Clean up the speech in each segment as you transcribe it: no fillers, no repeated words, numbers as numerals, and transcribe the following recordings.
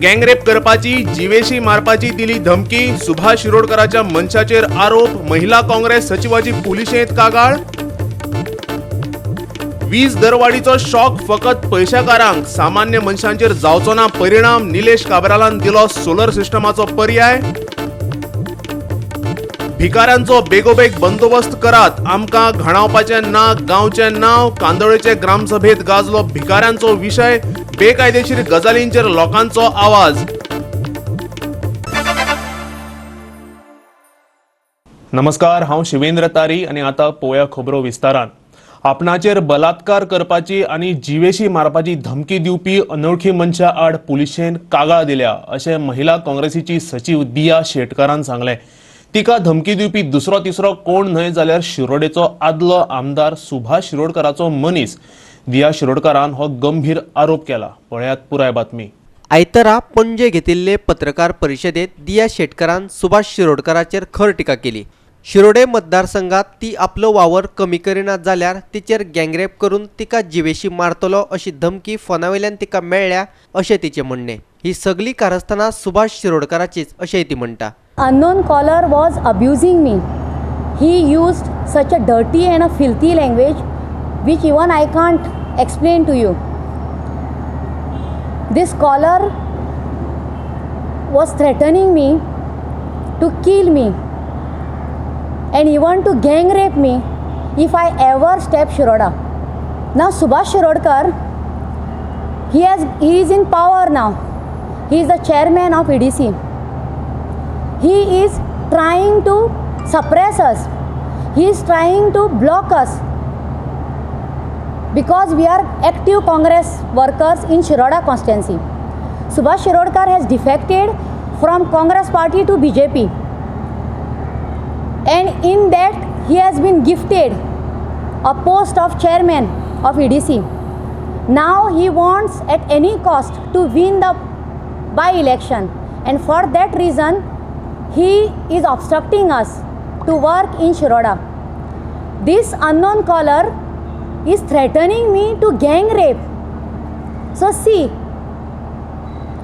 Gang rape करपाची, जिवेशी मारपाची दिली धमकी. सुभाष शिरोडकराच्या मनशाचेर आरोप. महिला काँग्रेस सचिवाची पुलिशेंत कागाळ. वीज दरवाडीचो शॉक फकत पयशाकारांक, सामान्य मनशांचेर जावचो ना परिणाम. निलेश काब्रालान दिलो सोलर सिस्टमाचो पर्याय. भिकाऱ्यांचो बेगोबेग बंदोबस्त करात, आमकां घाणावपाचें ना गांवचें नांव. कांदोळेचे ग्रामसभेत गाजलो भिकाऱ्यांचो विशय. बेकायदेशीर गजालींचेर लोकांचो आवाज. नमस्कार, हांव शिवेंद्र तारी आनी आतां पळोवया खबरो विस्तारान. आपणाचेर बलात्कार करपाची आनी जिवेशी मारपाची धमकी दिवपी अनोळखी मनशा आड पुलिशेन कागाळ दिल्या अशें महिला काँग्रेसीची सचीव दिया शेटकारान सांगलें. तिका धमकी दिवपी दुसरो तिसरो कोण न्हय जाल्यार शिरोडेचो आदलो आमदार सुभाष शिरोडकराचो मनीस. दिया शिरोडकारान हो गंभीर आरोप केला. पळयात पुराय बातमी. आयतारा पणजे घेतिल्ले पत्रकार परिशदेत दिया शेटकारान सुभाष शिरोडकाराचेर खर टिका केली. शिरोडे मतदारसंघात ती आपलो वावर कमी करिना जाल्यार तिचेर गँगरेप करून तिका जिवेशी मारतलो अशी धमकी फोनावेल्यान तिका मेळ्ळ्या अशें तिचें म्हणणें. ही सगळी कारस्थानां सुभाष शिरोडकाराचीच अशेंय ती म्हणटा. Unknown caller was abusing me. He used such a dirty and a filthy language which even I can't explain to you. This caller was threatening me to kill me and even to gang rape me if I ever step Shiroda. Now Subhash Shirodkar, he is in power now. He is the chairman of EDC. He is trying to suppress us. He is trying to block us because we are active Congress workers in Shiroda constituency. Subhash Shirodkar has defected from Congress party to BJP, and in that he has been gifted a post of chairman of EDC. Now he wants at any cost to win the by-election, and for that reason he is obstructing us to work in Shiroda. This unknown caller is threatening me to gang rape. So see,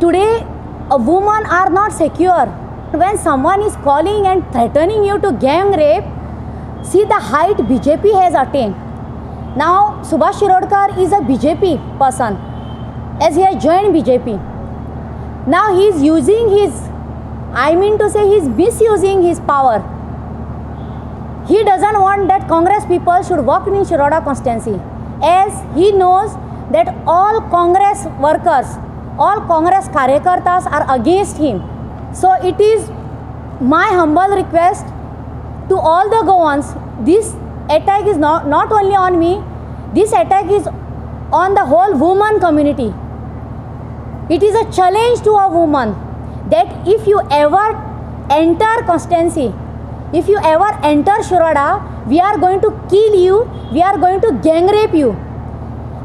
today a woman are not secure. When someone is calling and threatening you to gang rape, see the height BJP has attained. Now Subhash Shirodkar is a BJP person, as he has joined BJP. Now he is using his, I mean to say he is misusing his power. He doesn't want that Congress people should work in Shiroda constituency, as he knows that all Congress workers, all Congress karyakartas are against him. So it is my humble request to all the Goans, this attack is not only on me, this attack is on the whole woman community. It is a challenge to a woman that if you ever enter constituency, if you ever enter Shiroda, we are going to kill you, we are going to gang rape you.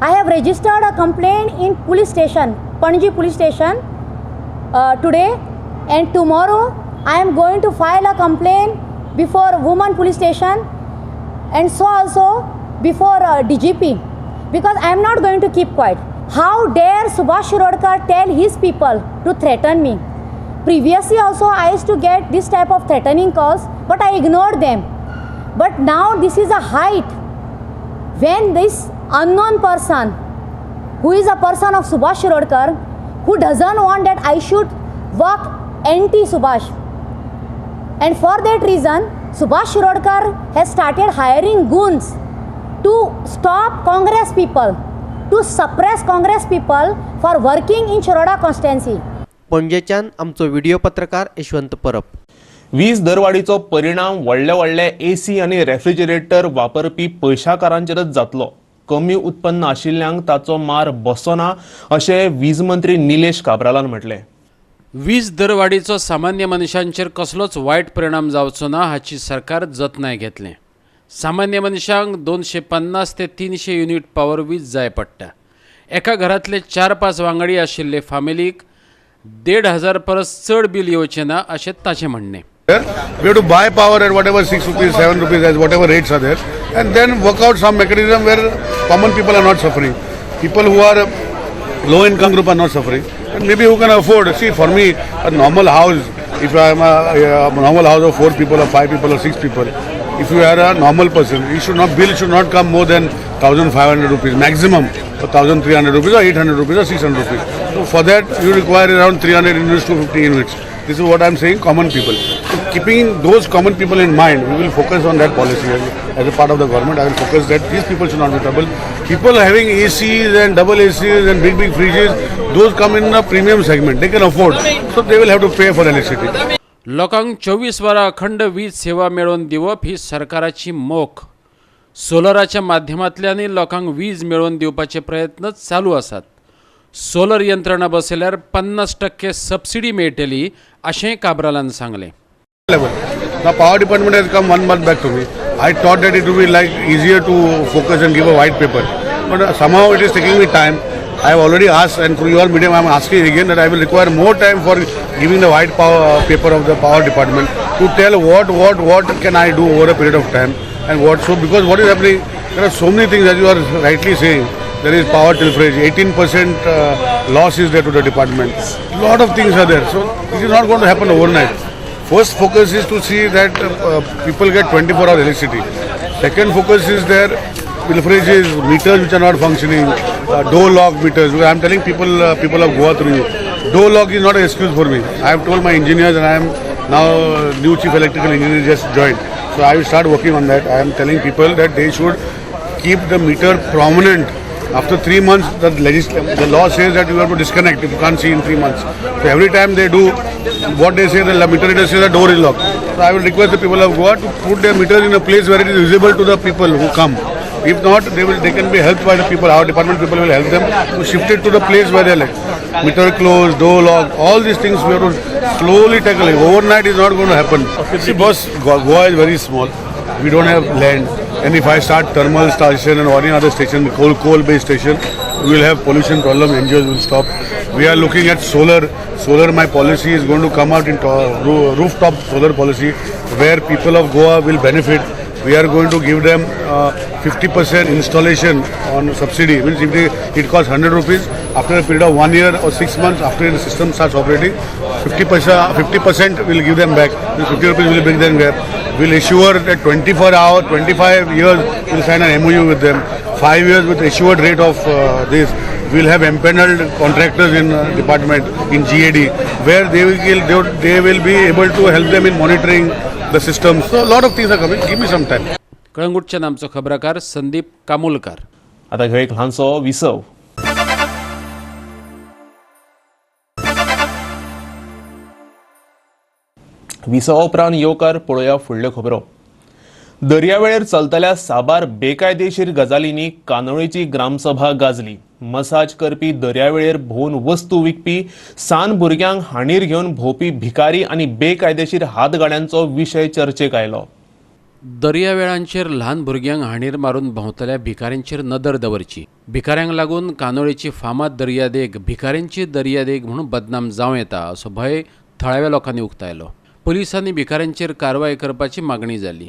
I have registered a complaint in police station, Panaji police station today, and tomorrow I am going to file a complaint before woman police station and so also before DGP, because I am not going to keep quiet. How dare Subhash Shirodkar tell his people to threaten me? Previously also I used to get this type of threatening calls, but I ignored them. But now this is a height when this unknown person, who is a person of Subhash Shirodkar, who doesn't want that I should work anti-Subhash. And for that reason, Subhash Shirodkar has started hiring goons to stop Congress people, to suppress Congress people for working in Shiroda constituency. पणजेच्यान आमचो video पत्रकार यशवंत परब. वीज दरवाडीचो परिणाम व्हडले व्हडले AC आनी refrigerator वापरपी पयशाकारांचेरच जातलो. कमी उत्पन्न आशिल्ल्यांक ताचो मार बसचो ना अशें वीज मंत्री निलेश काब्रालान म्हटलें. वीज दरवाडीचो सामान्य मनशांचेर कसलोच वायट परिणाम जावचो ना हाची सरकार जतनाय घेतलें. सामान्य मनशांक 250 ते 300 युनिट पावर वीज जाय पडटा. एका घरांतले 4-5 वांगडी आशिल्ले फामिलीक 1500 परस चड बील येवचें ना अशें ताचें म्हणणें. We have to buy power at whatever 6 rupees, 7 rupees, as whatever rates are there, and then work out some mechanism where common people are not suffering. People who are Low income group are not suffering, and maybe who can afford. See, for me, a normal house, if I am a normal house of 4 people or 5 people or 6 people, if you are a normal person, you should not, bill should not come more than 1,500 rupees maximum, or 1,300 rupees or 800 rupees or 600 rupees. So for that you require around 300 units, 250 units. This is what I am saying, common people. So keeping those common people in mind, we will focus on that policy. As a part of the government, I will focus that these people should not be troubled. People having ACs and double ACs and big fridges, those come in the premium segment. They can afford, so they will have to pay for electricity. लोकांक 24 वरां अखंड वीज सेवा मेळोवन दिवप ही सरकाराची मोख. सोलराच्या माध्यमांतल्यानय लोकांक वीज मेळोवन दिवपाचे प्रयत्न चालू आसात. सोलर यंत्रणा बसयल्यार 50% सबसिडी मेळटली अशेंय काब्रालान सांगलें. Level. Now power department has come 1 month back to me. I thought that it would be like easier to focus and give a white paper, but somehow it is taking me time. I have already asked, and through your medium I am asking again that I will require more time for giving the white power paper of the power department to tell what can I do over a period of time and what. So because what is happening, there are so many things, as you are rightly saying. There is power pilferage, 18% loss is there to the department. Lot of things are there. So this is not going to happen overnight. First focus is to see that people get 24-hour electricity. Second focus is there pilferages, meters which are not functioning, door lock meters. I am telling people, people of Goa through you, door lock is not an excuse for me. I have told my engineers, and I am now new chief electrical engineer just joined. So I will start working on that. I am telling people that they should keep the meter prominent. After 3 months, the law says that you have to disconnect if you can't see in 3 months. So every time they do what they say, the meter reader says the door is locked. So I will request the people of Goa to put their meters in a place where it is visible to the people who come. If not, they can be helped by the people. Our department people will help them to shift it to the place where they like. Meter closed, door locked, all these things we have to slowly tackle. Overnight is not going to happen. See, boss, Goa is very small. We don't have land. And if I start thermal station and any other station, coal-based station, we will have pollution problem, NGOs will stop. We are looking at solar. Solar, my policy is going to come out in rooftop solar policy, where people of Goa will benefit. We are going to give them 50% installation on subsidy. Means if it costs 100 rupees, after a period of 1 year or 6 months, after the system starts operating, 50% will give them back. 50 rupees will bring them back. We'll assure that 24-hour, 25 years, we'll sign an MOU with them. 5 years with assured rate of this. We'll have empaneled contractors in department, in GAD, where they will be able to help them in monitoring the system. So a lot of things are coming. Give me some time. कळंगूटच्यान आमचो खबराकार संदीप कामुलकार. आता घेऊ एक ल्हानसो विसव. विसवा उपरांत येवकार पळोवया फुडल्यो खबरो. दर्यावेळेर चलतल्या साबार बेकायदेशीर गजालींनी कानोळेची ग्रामसभा गाजली. मसाज करपी, दर्यावेळेर भोंवन वस्तू विकपी, सान भुरग्यांक हांडीर घेवन भोंवपी भिकारी आनी बेकायदेशीर हातगाड्यांचो विशय चर्चेक आयलो. दर्यावेळांचेर ल्हान भुरग्यांक हांडीर मारून भोंवतल्या भिकाऱ्यांचेर नदर दवरची. भिकाऱ्यांक लागून कानोळेची फामाद दर्यादेग भिकाऱ्यांची दर्यादेग म्हणून बदनाम जावं येता असो भंय थळाव्या लोकांनी उक्तायलो. पोलिसांनी भिकाऱ्यांचेर कारवाय करपाची मागणी जाली.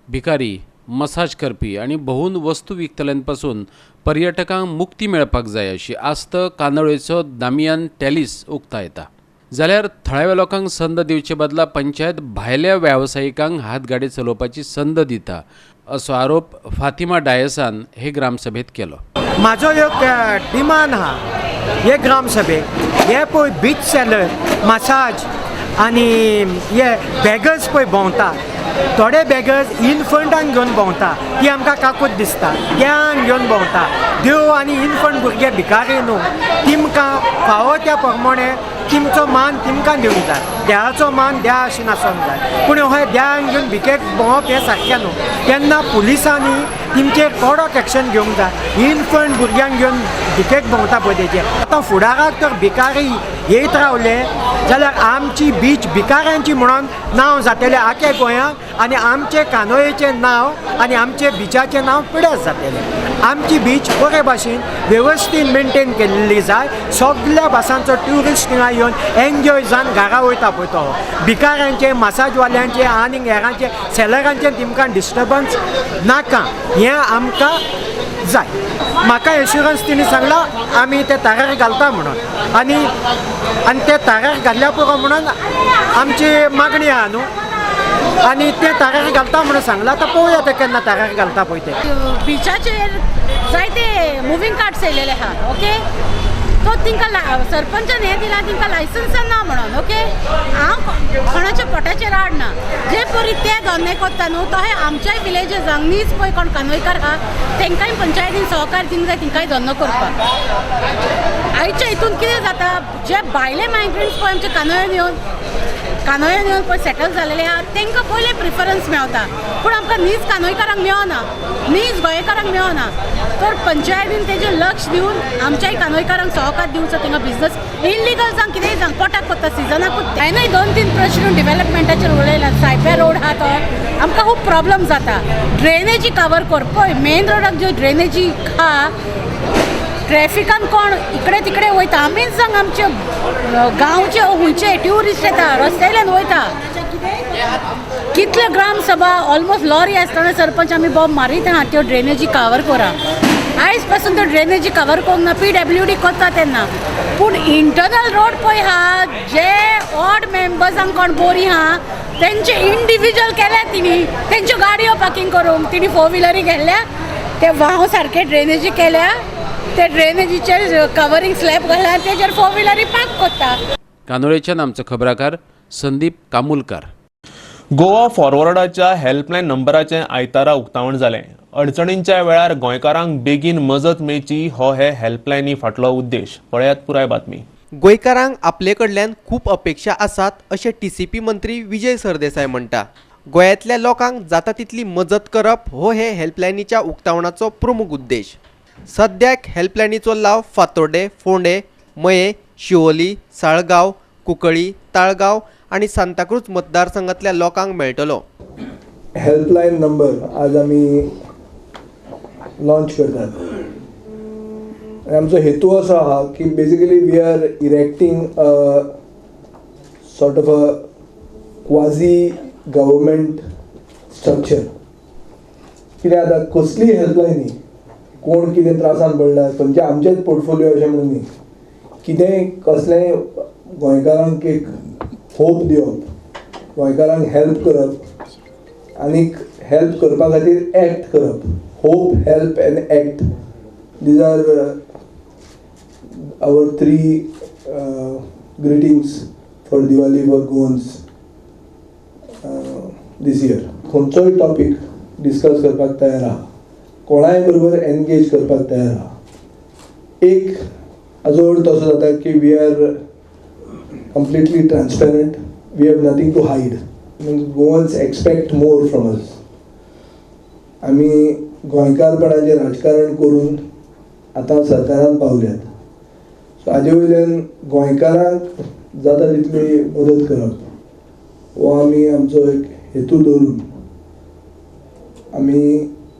भिकारी, मसाज करपी आनी भोंवून वस्तू विकतल्यांपासून पर्यटकांक मुक्ती मेळपाक जाय अशी आस्त कानोळेचो दामियान टॅलिस उक्तायता. जाल्यार थळाव्या लोकांक संद दिवचे बदला पंचायत भायल्या वेवसायिकांक हातगाडी चलोवपाची संद दिता असो आरोप फातिमा डायसान हे ग्रामसभेत केलो. म्हाजो एक डिमांड आहा हे ग्रामसभेक, हे पळय बीच सेलर, मसाज आनी हे बॅगर्स पळय भोंवता, थोडे बॅगर्स इनफंटांक घेवन भोंवता, ती आमकां काकूत दिसता, ज्ञान घेवन भोंवता. देव आनी इनफंट भुरगे भिकारी न्हू, तिमकां फावो त्या प्रमाणे तिमचो मान तिमकां दिवंक जाय, देवाचो मान देवा अशें नासोंक जाय. पूण हय देवाक घेवन भिकेक भोंवप हें सारकें न्हू. तेन्ना पुलिसांनी तिमचेर कडक एक्शन घेवंक जाय. इनफंट भुरग्यांक घेवन भिकेक भोंवता पळय तेजेर. आतां फुडाराक तर भिकारी येयत रावले जाल्यार आमची बीच भिकाऱ्यांची म्हणून नांव जातलें आख्या गोंयांक, आनी आमचे कानोळेचें नांव आनी आमचे बिचाचें नांव पिड्यार जातलें. आमची बीच बरे भाशेन वेवस्थीत मेनटेन केल्ली जाय. सगल्या भासांचो ट्युरिस्ट हिंगा येवन एन्जॉय जावन घरा वयता पळय तो. भिकाऱ्यांचे, मसाजवाल्यांचे आनी हेरांचे सेलरांचे तिमकां डिस्टर्बन्स नाका, हें आमकां जाय. म्हाका एश्युरन्स तिणी सांगला आमी ते तारार घालता म्हणून आनी आनी ते तारार घातल्या पुरो म्हणून आमची मागणी आहा न्हू आनी ते तारार घालता म्हणून सांगला. आतां पळोवया ते केन्ना तारार घालता पळय ते. बिचाचेर जायते मुवींग कार्ट्स येयलेले आहा, ओके. तो तिंका सरपंचान हें दिलां तिंकां लायसन्सां ना म्हणून, ओके. हांव कोणाच्या पोटाचेर आड ना, जे परी ते धंदे कोत्ता न्हू तशें आमच्याय विलेजीसांक नीज पळय कोण कानोयकार आहा तेंकांय पंचायतीन सहकार दिवंक जाय तिंकांय धंदो करपाक. आयच्या हितून कितें जाता, जे भायले मायग्रंट्स पळय आमच्या कानोयन येवन पळय सेटल जालेले आहा तेंकां पयलें प्रिफरन्स मेवता, पूण आमकां नीज कानोयकारांक मेळना, नीज गोंयकारांक मेळना. तर पंचायतीन तेजेर लक्ष दिवन आमच्याय कानोयकारांक सहकार दिवचो. तेंकां बिजनस इल्लिगल जावं कितेंय जावं पोटाक कोत्ता सिजनाकूच. हांवेंय 2-3 प्रश्न डिवेलपमेंटाचेर उलयला. सायप्या रोड आहा तो आमकां खूब प्रॉब्लम जाता. ड्रेनेजी कवर कर पळय, मेन रोडाक ज्यो ड्रेनेजी आहा ट्रॅफिकान कोण इकडे तिकडे वयता. आमीच जावं आमचे गांवचे खंयचे ट्युरिस्ट येता रस्त्यावयल्यान वयता. कितले ग्राम सभा ऑलमोस्ट लॉरी आसतना सरपंच आमी बॉम्ब मारीत आहा त्यो ड्रेनेजी कवर करा. आयज पासून त्यो ड्रेनेजी कवर करूंक ना, पीडब्ल्यूडी कोत्ता तेन्ना. पूण इंटरनल रोड पळय आहा, जे ऑड मेंबर्सांक कोण बोरी आहा तेंचे इंडिविज्युअल केल्या तिणी, तेंच्यो गाडयो पार्कींग करूंक तिणी फोर व्हिलरी घेतल्या, ते वाव सारके ड्रेनेजी केल्या, ते ड्रेनेजीचेर कवरींग स्लॅब घाला, तेजेर फोर व्हिलरी पार्क कोत्ता. कानोळेच्यान आमचो खबराकार संदीप कामुलकार. गोवा फॉरवर्डाच्या हेल्पलायन नंबराचें आयतारा उक्तावण जालें. अडचणींच्या वेळार गोंयकारांक बेगीन मजत मेळची हो हे हेल्पलायनी फाटलो उद्देश. पळयात पुराय बातमी. गोंयकारांक आपले कडल्यान खूब अपेक्षा आसात अशें टीसीपी मंत्री विजय सरदेसाय म्हणटा. गोंयांतल्या लोकांक जाता तितली मजत करप हो हे हेल्पलायनीच्या उक्तावणाचो प्रमुख उद्देश. सद्याक हेल्पलायनीचो लाव फातोर्डे, फोंडे, मये, शिवोली, साळगांव, कुंकळी, ताळगांव आनी सांताक्रूज मतदारसंघांतल्या लोकांक मेळटलो. हेल्पलायन नंबर आज आमी लॉन्च करतात आनी आमचो हेतू असो आहा की basically we are erecting sort of a quasi government structure. कितें आतां कसलीय हेल्पलायन न्ही, कोण कितें त्रासान पडला खंयचे आमचेच पोर्टफोलियो अशें म्हणून न्ही, कितेंय कसलेंय गोंयकारांक एक होप दिवप, गोंयकारांक हेल्प करप आनीक हेल्प करपा खातीर एक्ट करप. Hope, help and act, these are our three greetings for Diwali for Goans this year. खंयचोय टॉपीक डिस्कस करपाक तयार आहा, कोणाय बरोबर एनगेज करपाक तयार आहा. एक हाजो अर्थ असो जाता की we are completely transparent, we have nothing to hide. Means Goans expect more from us. आमी गोंयकारपणाचें राजकारण करून आतां सरकारान पावल्यात, सो हाजे वयल्यान गोंयकारांक जाता तितली मदत करप हो आमी आमचो एक हेतू दवरून आमी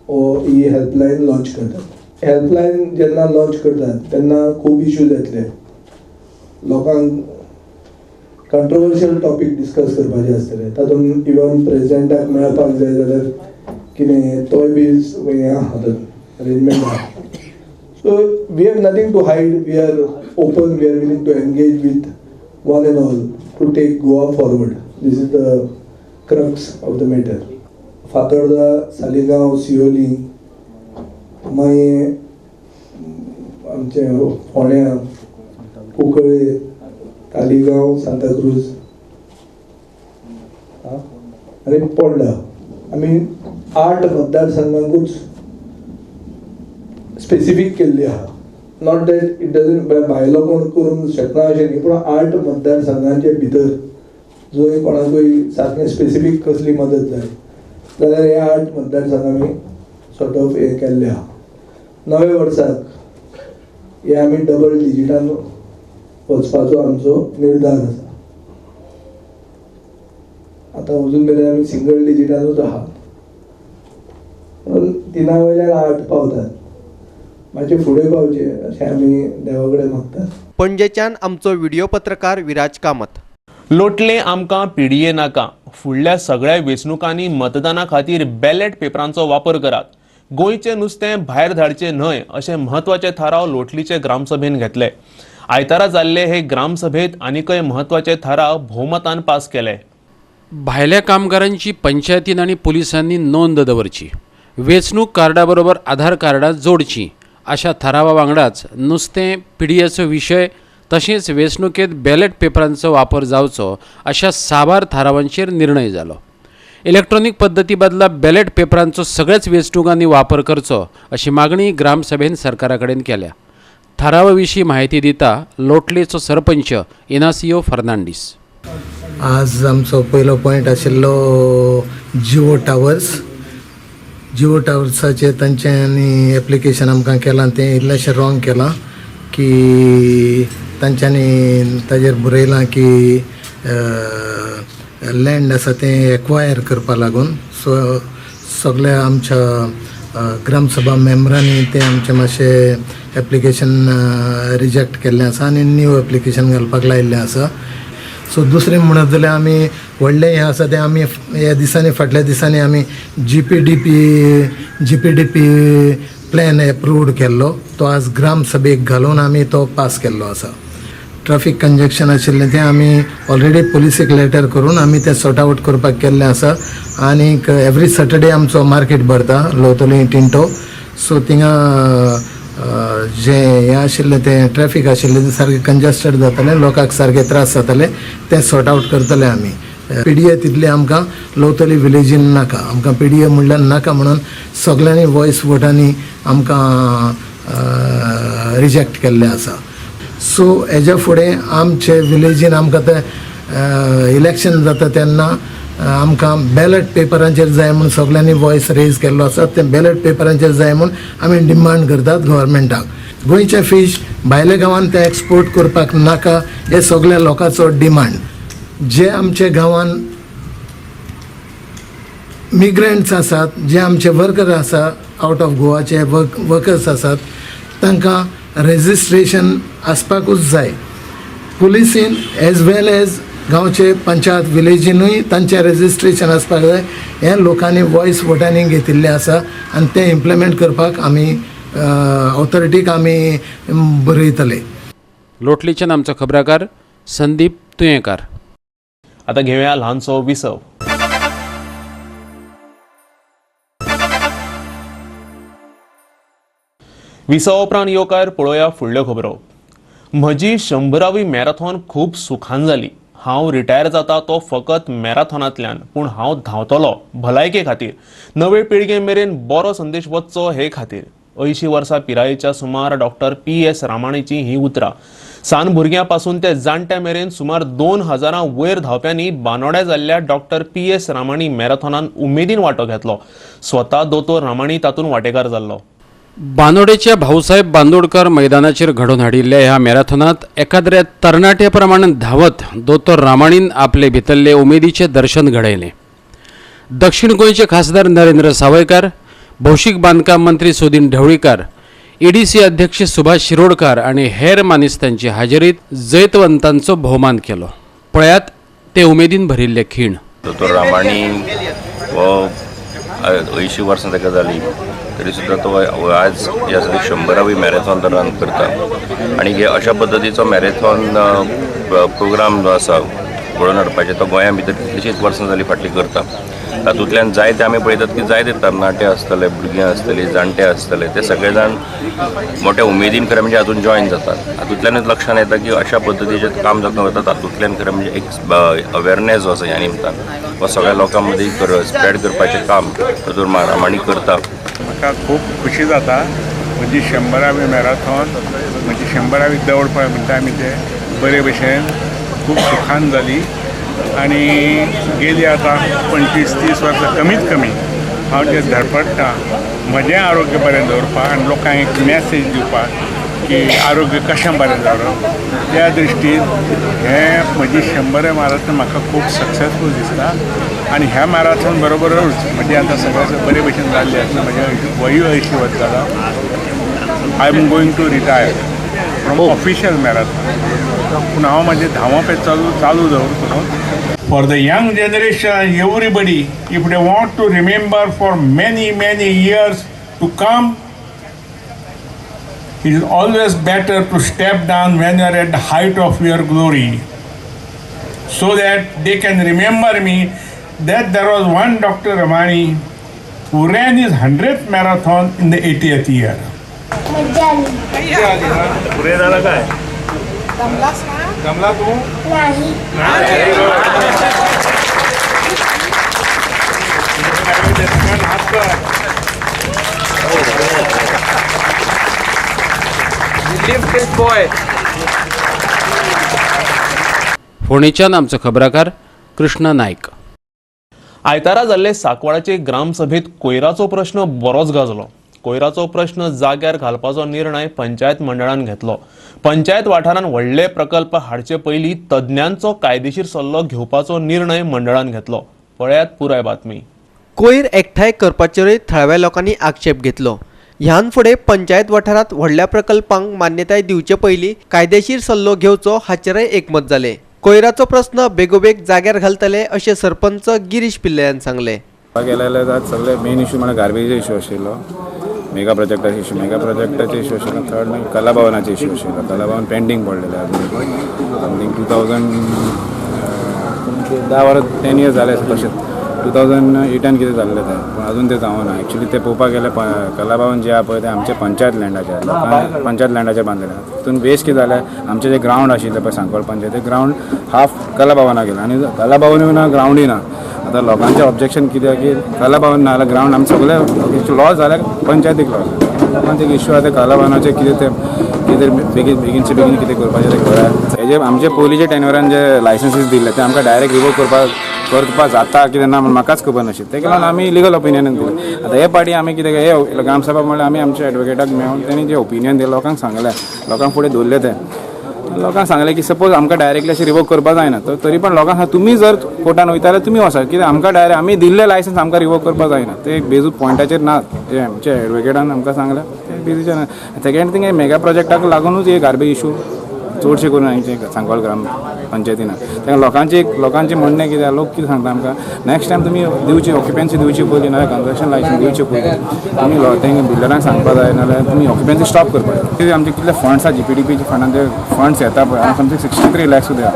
हो ही हेल्पलायन लॉन्च करतात. हेल्पलायन जेन्ना लॉन्च करतात तेन्ना खूब इश्यूज येतले, लोकांक कंट्रोवर्शियल टॉपीक डिस्कस करपाचे आसतले. तातूंत इवन प्रेजिडेंटाक मेळपाक जाय जाल्यार कितें तोय बी हें आहा, अरेंजमेंट आहा. So we have nothing to hide, we are open, we are willing to engage with one and all to take Goa forward. This is the crux of the matter. Fatorda, Saligao, Siolim, मागीर आमचें फोंड्या, कुंकळे, तालिगांव, सांताक्रूज आनी पोंडा, आमी 8 मतदारसंघांकूच specific केल्ली आहा. Not that it doesn't, भायलो कोण करूंक शकना अशें न्ही, पूण 8 मतदारसंघांचे भितर जंय कोणाकूय सारकें स्पेसिफीक कसली मदत जाय जाल्यार ह्या 8 मतदारसंघ आमी सॉर्ट ऑफ हें केल्लें आहा. नव्या वर्साक हे आमी डबल डिजिटान वचपाचो आमचो निर्धार आसा. आतां अजून मेरेन आमी सिंगल डिजिटानूच आहा, म्हणून 3 वयल्यान 8 पावतात, मातशें फुडें पावचें अशें आमी देवा कडेन मागतात. पणजेच्यान आमचो व्हिडिओ पत्रकार विराज कामत. लोटले आमकां पीडीए नाका. फुडल्या सगळ्या वेंचणुकांनी मतदाना खातीर बॅलेट पेपरांचो वापर करात. गोंयचें नुस्तें भायर धाडचें न्हय अशे म्हत्वाचे थाराव लोटलीचे ग्रामसभेन घेतले. आयतारा जाल्ले हे ग्रामसभेत आनीकय म्हत्वाचे थाराव भोवमतान पास केले. भायल्या कामगारांची पंचायतीन आनी पुलिसांनी नोंद दवरची, वेंचणूक कार्डा बरोबर आधार कार्डां जोडची अशा थारावा वांगडाच नुस्तें पिडयेचो विशय तशेंच वेंचणुकेत बॅलेट पेपरांचो वापर जावचो अशा साबार थारावांचेर निर्णय जालो. इलेक्ट्रॉनिक पद्दती बदला बॅलेट पेपरांचो सगळ्याच वेंचणुकांनी वापर करचो अशी मागणी ग्रामसभेन सरकारा कडेन केल्या. थारावा विशीं म्हायती दिता लोटलेचो सरपंच इनासियो फर्नांडीस. आज आमचो पयलो पॉयंट आशिल्लो जिओ टावर्स. जिओ टावर्साचेर तांच्यांनी एप्लिकेशन आमकां केलां तें इल्लेशें रॉंग केलां की तांच्यांनी ताजेर बरयलां की लँड आसा तें एक्वायर करपा लागून. सो सगल्या आमच्या ग्रामसभा मेम्बरांनी तें आमचें मातशें एप्लिकेशन रिजेक्ट केल्लें आसा आनी न्यू एप्लिकेशन घालपाक लायिल्लें आसा. सो दुसरें म्हणत जाल्यार आमी व्हडलें हें आसा तें आमी ह्या दिसांनी फाटल्या दिसांनी आमी G P D P plan approved केल्लो, तो आज ग्रामसभेक घालून आमी तो पास केल्लो आसा. ट्राफीक कंजक्शन आशिल्लें तें आमी ऑलरेडी पुलिसीक लेटर करून आमी तें सॉर्ट आवट करपाक केल्लें आसा. आनीक एवरी सॅटर्डे आमचो मार्केट भरता लोतोली टिंटो. सो थिंगा जें हें आशिल्लें तें ट्रॅफीक आशिल्लें तें सारकें कंजस्टेड जातालें, लोकांक सारके त्रास जाताले, तें सॉर्ट आवट करतले आमी. पी डी ए तितलें आमकां लोतोली विलेजीन नाका, आमकां पी डी ए म्हणल्यार नाका म्हणून सगल्यांनी वॉयस वोटांनी आमकां रिजेक्ट केल्लें आसा. सो हेज्या फुडें आमचे विलेजीन आमकां तें इलेक्शन जाता तेन्ना आमकां बॅलट पेपरांचेर जाय म्हूण सगल्यांनी वॉयस रेज केल्लो आसा. तें बॅलट पेपरांचेर जाय म्हूण आमी डिमांड करतात गव्हर्मेंटाक. गोंयचे फीश भायल्या गांवान तें एक्सपोर्ट करपाक नाका हे सगल्या लोकांचो डिमांड. जे आमचे गांवान मिग्रंट्स आसात, जे आमचे वर्कर आसा आवट ऑफ गोवाचे वर्कर्स आसात, तांकां रेजिस्ट्रेशन आसपाकूच जाय. पुलिसीन एज वेल एज गांवचे पंचायत विलेजीनूय तांचें रेजिस्ट्रेशन आसपाक जाय. हें लोकांनी वॉयस वोटांनी घेतिल्लें आसा आनी तें इम्प्लिमेंट करपाक आमी ऑथॉरिटीक आमी बरयतले. लोटलीच्यान आमचो खबराकार संदीप तुयेंकार. आतां घेवया ल्हानसो विसव. विसवा उपरांत येवकार पळोवया फुडल्यो खबरो. म्हजी 100वी मॅरेथॉन खूब सुखान जाली. हांव रिटायर जाता तो फकत मॅरेथॉनांतल्यान, पूण हांव धांवतलो भलायके खातीर, नवे पिळगे मेरेन बरो संदेश वचचो हे खातीर. 80 वर्सां पिरायेच्या सुमार डॉक्टर PS रामाणीची ही उतरां. सान भुरग्यां पासून ते जाणट्या मेरेन सुमार 2000 वयर धांवप्यांनी बानोड्या जाल्ल्या डॉक्टर PS Ramani मॅरेथॉनान उमेदीन वांटो घेतलो. स्वता दोतोर रामाणी तातूंत वांटेकार जाल्लो. बांदोडेच्या भाऊसाहेब बांदोडकर मैदानाचेर घडोवन हाडिल्ल्या ह्या मॅरेथॉनांत एकाद्र्या तरणाटे प्रमाण धांवत दोतोर रामाणीन आपले भितरले उमेदीचें दर्शन घडयलें. दक्षिण गोंयचे खासदार नरेंद्र सावयकार, भौशीक बांदकाम मंत्री सुदीन ढवळीकार, ईडीसी अध्यक्ष सुभाष शिरोडकार आनी हेर मानेस्तांचे हाजेरीत जैतवंतांचो भोवमान केलो. पळयात ते उमेदीन भरिल्ले खीण. दोतोर रामाणी हो 80 वर्सां ताका जाली तरी सुद्दां तो आज जे आसा 100वी मॅरेथॉन तो रन करता आनी हे अशा पद्दतीचो मॅरेथॉन प्रोग्राम जो आसा घडोवन हाडपाचें तो गोंया भितर कितलीशींच वर्सां जालीं फाटलीं करता. तातूंतल्यान जायते आमी पळयतात की जायते तरणाटे आसतले, भुरगीं आसतली, जाणटे आसतले, ते सगळे जाण मोठ्या उमेदीन खरें म्हणजे हातूंत जॉयन जातात. हातूंतल्यानूच लक्षान येता की अशा पद्दतीचें काम जाता वता तातूंतल्यान खरें म्हणजे एक अवेरनेस जो आसा ह्या निमतान हो सगळ्या लोकां मदीं स्प्रेड करपाचें काम दोतोर रामाणी करता. म्हाका खूब खुशी जाता. म्हजी 100वी मॅरेथॉन, म्हजी 100वी दौड पळय म्हणटा आमी, ते बरे भशेन खूब सुखान जाली आनी गेली आतां 25-30 वर्सां कमीत कमी हांव जे धडपडटा म्हजें आरोग्य बरें दवरपाक आनी लोकांक एक मॅसेज दिवपाक की आरोग्य कशें बरें दवरप, त्या दृश्टीन हें म्हजी 100 मॅरेथॉन म्हाका खूब सक्सेसफूल दिसता. आनी ह्या मॅरेथॉन बरोबरूच म्हजें आतां सगळें बरे भशेन जाल्लें आसा. म्हजें वयूय 80 वर्स जाला. I am going to retire from official marathon, पूण हांव म्हाजें धांवप हें चालू दवरतलो. For the young generation, everybody, if they want to remember for many, many years to come. It is always better to step down when you are at the height of your glory, so that they can remember me that there was one Dr. Ramani who ran his 100th marathon in the 80th year. मजा आली. पुरे झाला काय? दमला तू? नाही. फोंडेच्यान आमचो खबराकार कृष्णा नायक. आयतारा जाल्ले साकवाळाचे ग्रामसभेत कोयराचो प्रश्न बरोच गाजलो. कोयराचो प्रश्न जाग्यार घालपाचो निर्णय पंचायत मंडळान घेतलो. पंचायत वाठारान व्हडले प्रकल्प हाडचे पयलीं तज्ञांचो कायदेशीर सल्लो घेवपाचो निर्णय मंडळान घेतलो. पळयात पुराय बातमी. कोयर एकठांय करपाचेरूय थळाव्या लोकांनी आक्षेप घेतलो. ह्यान फुडें पंचायत वाठारांत व्हडल्या प्रकल्पांक मान्यताय दिवचे पयलीं कायदेशीर सल्लो घेवचो हाचेरय एकमत जालें. कोयराचो प्रस्न बेगोबेग जाग्यार घालतले अशें सरपंच गिरीश पिल्लयान सांगलें. गेलेले सगळे मेन इशू म्हळ्यार गार्बेजचे इशू आशिल्लो, मेगा प्रोजेक्टाचे इशू, मेगा प्रोजेक्टाचे इशू आशिल्लो, थर्ड मागीर कला भवनाचे इशू आशिल्लो. कला भवन पेंडींग पडलेलें अजून समथींग 2010 वर्सां 10 इयर्स जाले तशेंच 2008 कितें जाल्लें तें, पूण अजून तें जावना. एक्चुली तें पळोवपाक गेल्यार कला भवन जें आहा पळय तें आमचें पंचायत लँडाचें, लोकांनी पंचायत लँडाचेर बांदलेलें. तितून वेस्ट कितें जालें, आमचें जें ग्रावंड आशिल्लें पळय सांकवाळ पंचायत, तें ग्रावंड हाफ कला भवनाक गेलें आनी कला भवनूय ना, ग्रावंडूय ना. आतां लोकांचें ऑब्जेक्शन कितें की कला भवन ना जाल्यार ग्रावंड आमी सगळे लॉस जाल्यार पंचायतीक लॉस. लोकांचे एक इशू आहा ते कला भवनाचें कितें तें कितें बेगीन बेगीनचे बेगीन कितें करपाचें तें करा. हेजे आमचे पयलींचे टेन्युरान जे लायसन्सीस दिल्ले ते आमकां डायरेक्ट रिवोक करपा जाता कितें ना म्हण म्हाकाच खबर नाशिल्लें. तेका लागून आमी लिगल ओपिनियन दिलें. आतां हे पार्टी आमी कितें हे ग्रामसभा म्हणल्यार आमी आमच्या एडवोकेटाक मेळून तेणी जें ओपिनियन दिलें लोकांक सांगलें, लोकांक फुडें दवरलें, तें लोकांक सांगलें की सपोज आमकां डायरेक्टली अशें रिवोक करपा जायना तर तरी पण लोकांक तुमी जर कोर्टान वयता जाल्यार तुमी वचात, कित्याक आमकां डायरेक्ट आमी दिल्लें लायसन्स आमकां रिवोक करपा जायना. ते एक बेजू पॉयंटाचेर ना, जे आमच्या एडवोकेटान आमकां सांगलें तें बेजीचेर ना. सेकेंड थींग हे मेगा प्रोजेक्टाक लागुनूच हे गार्बेज इशू चडशे करून आमचे सांकवाळ ग्राम पंचायतीन. तेका लोकांचें म्हणणें कितें, लोक कितें सांगता आमकां, नेक्स्ट टायम तुमी दिवची ऑक्युपन्सी दिवची पयलीं, नाजाल्यार कन्स्ट्रक्शन लायसन्स दिवचे पयलीं तुमी तेंकां बिल्डरांक सांगपा जाय, नाजाल्यार तुमी ऑक्युपन्सी स्टॉप करपाक जाय. कितें आमचे कितले फंड्स आसा, जीपीडीपीचे फंडान ते फंड्स येता पळय, हांगा समथींग 63 लॅक्स सुद्दां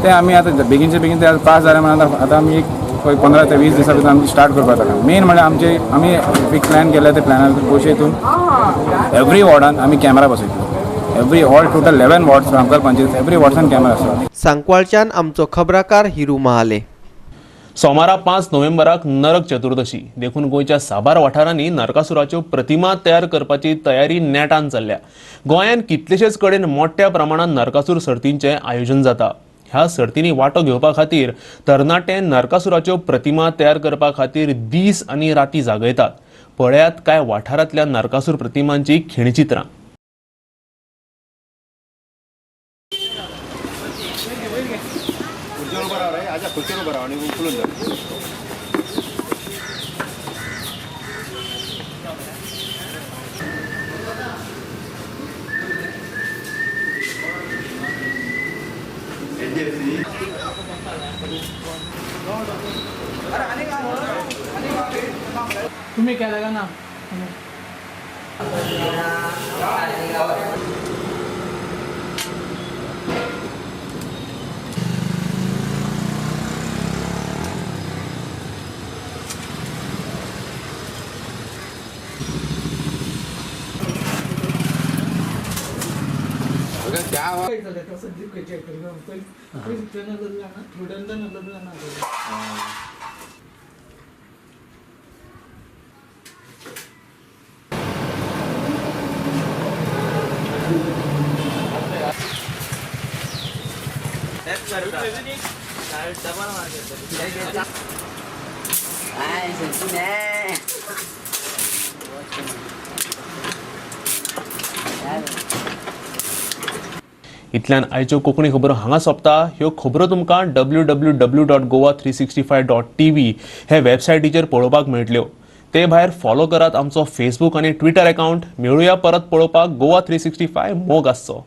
ते आमी आतां बेगीनचे बेगीन ते पास जाले म्हणून आतां आमी एक 15 ते 20 दिसां भितर आमी स्टार्ट करपाक जाता. मेन म्हणल्यार आमचे आमी एक प्लॅन केल्या, त्या प्लॅनार पयशे हितून एवरी वॉर्डान आमी कॅमेरा बसयतले. Every all total 11 wards Sankwal panchayat, every वॉर्ड्सान camera आसा. सांकवाळच्यान आमचो खबराकार हिरू महाले. सोमारा 5 नोव्हेंबराक नरक चतुर्दशी देखून गोंयच्या साबार वाठारांनी नरकासुराच्यो प्रतिमा तयार करपाची तयारी नेटान चल्ल्या. गोंयांत कितलेशेच कडेन मोठ्या प्रमाणात नरकासूर सर्तींचें आयोजन जाता. ह्या सर्तींनी वांटो घेवपा खातीर तरणाटे नरकासुराच्यो प्रतिमा तयार करपा खातीर दीस आनी राती जागयतात. पळयात कांय वाठारांतल्या नरकासूर प्रतिमांची खिणचित्रां. तुम्ही केला का ना? इतल्यान आयच्यो कोंकणी खबरो हांगा सोंपता. ह्यो खबरो तुमकां www.goa365.tv हे वेबसायटीचेर पळोवपाक मेळटल्यो. ते भायर फॉलो करात आमचो फेसबूक आनी ट्विटर अकाउंट. मेळुया परत पळोवपाक गोवा 365. मोग आसचो.